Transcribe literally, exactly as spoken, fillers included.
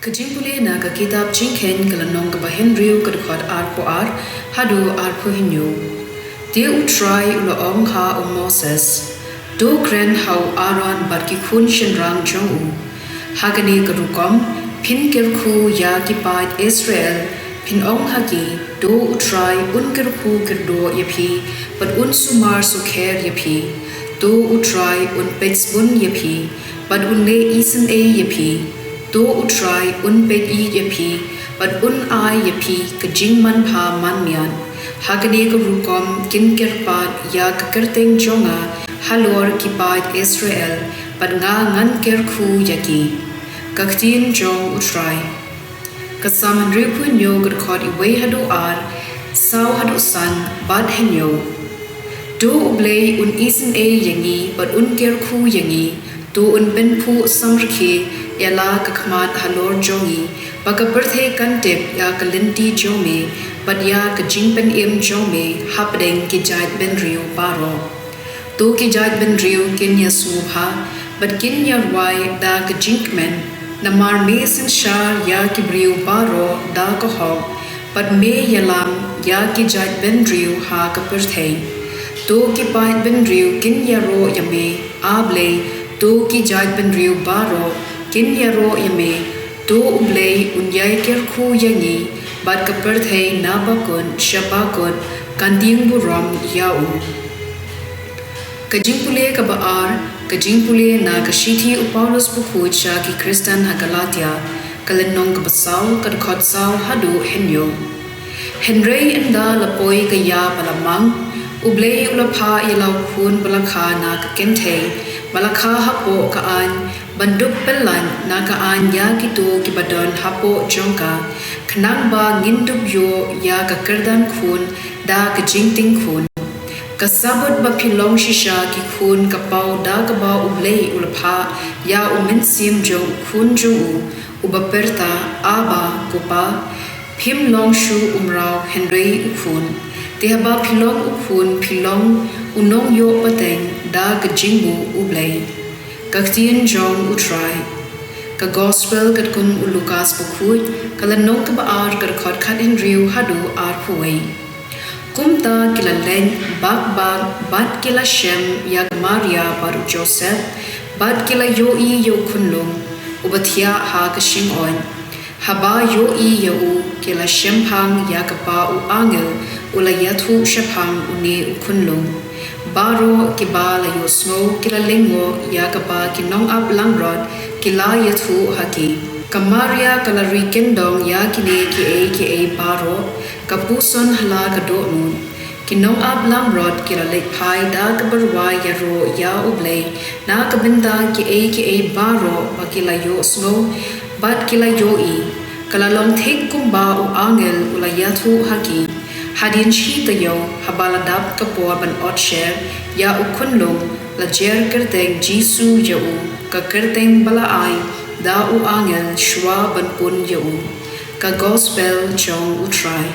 Ka jingpule na ka kitab Jingkheiñ, ka lynnong kaba hynriew, ka dkhot arphew ar haduh arphew hynñiew. Te U Trai u la ong ha u Moses, to kren ha u Aaron bad ki khun shynrang jong u. Ha kane ka rukom phin kyrkhu ïa ki paid Israel, phin ong ha ki, to U Trai un kyrkhu kyrdoh ïa phi, bad un sumar sukher ïa phi. To U Trai un peit sbun ïa phi, bad un leh isynei ïa phi. To U Trai un peit ïeit ïa phi, bad un ai ïa phi ka jingmanbha manmiat. Ha kane ka rukom kin kyrpad ïa ka kyrteng jong nga halor ki paid Israel, bad nga ngan kyrkhu ïa ki. Ka ktien jong U Trai. Ka Salm hynriewphew hynñiew, ka dkhot iwei haduh ar, saw haduh san, bad hynñiew. To U Blei un isynei ïa ngi bad un kyrkhu ïa ngi. To un pynphuh samrkhie ïa la ka khmat halor jong ngi, ba ka pyrthei kan tip ïa ka lynti jong me, bad ïa ka jingpynim jong me hapdeng ki jaitbynriew baroh. To ki jaitbynriew kin ïasngewbha bad kin ïarwai da ka jingkmen, namar me synshar ïa ki briew baroh da ka hok, bad me ïalam ïa ki jaitbynriew ha ka pyrthei. To ki paidbynriew kin ïaroh ïa me, A Blei. To ki jaitbynriew baroh kin ïaroh ïa me. To U Blei un ïai kyrkhu ïa ngi, bad ka pyrthei na bakut sha bakut kan tieng burom ïa u. Ka jingpule kaba ar, ka jingpule na ka shithi u Paulus bakhuid sha ki Khristan ha Galatia, ka lynnong kaba saw, ka dkhot saw haduh hynñiew. Hynrei ynda la poi ka ïa ba la mang, U Blei u la phah ïa la u khun ba la kha na ka kynthei, ba la kha hapoh ka aiñ, ban dup pyllait na ka aiñ ïa kito kiba don hapoh jong ka, khnang ba ngin dup ïoh ïa ka kyrdan khun da ka jingtieng khun. Ka sabut ba phi long shisha ki khun ka paw da kaba U Blei u la phah ïa u mynsiem jong u khun jong u, uba pyrta, Abba, ko Pa. Phim long shuh u mraw hynrei u khun. Te haba phi long u khun phi long u nongïoh pateng da ka jingbuh U Blei. Ka ktien jong U Trai. Ka Gospel katkum u Lukas bakhuid, ka lynnong kaba ar, ka dkhot khathynriew haduh arphew wei. Kumta ki la leit bak bak bad ki la shem ïa ka Maria bad u Joseph, bad ki la ïohi ïa u khunlung uba thiah ha ka shyngkhuid. Haba ïohi ïa u ki la shemphang ïa kaba u angel u la ïathuh shaphang une u khunlung. Baroh kiba la ïohsngew ki la lyngngoh ïa kaba ki nongap langbrot ki la ïathuh ha ki. Ka Maria ka la ri kyndong ïa kine kiei kiei baroh, ka puson ha la ka dohnud. Ki nongap langbrot ki la leit phai da kaba rwai ïaroh ïa U Blei na ka bynta kiei kiei baroh ba ki la ïohsngew bad ki la ïohi. Ka la long thik kumba u angel u la ïathuh ha ki. Hadien shi taïew, haba la dap ka por ban ot sher ïa u khunlung, la jer kyrteng Jisu ïa u, ka kyrteng ba la ai da u angel shuwa ban pun ïa u. Ka Gospel jong U Trai.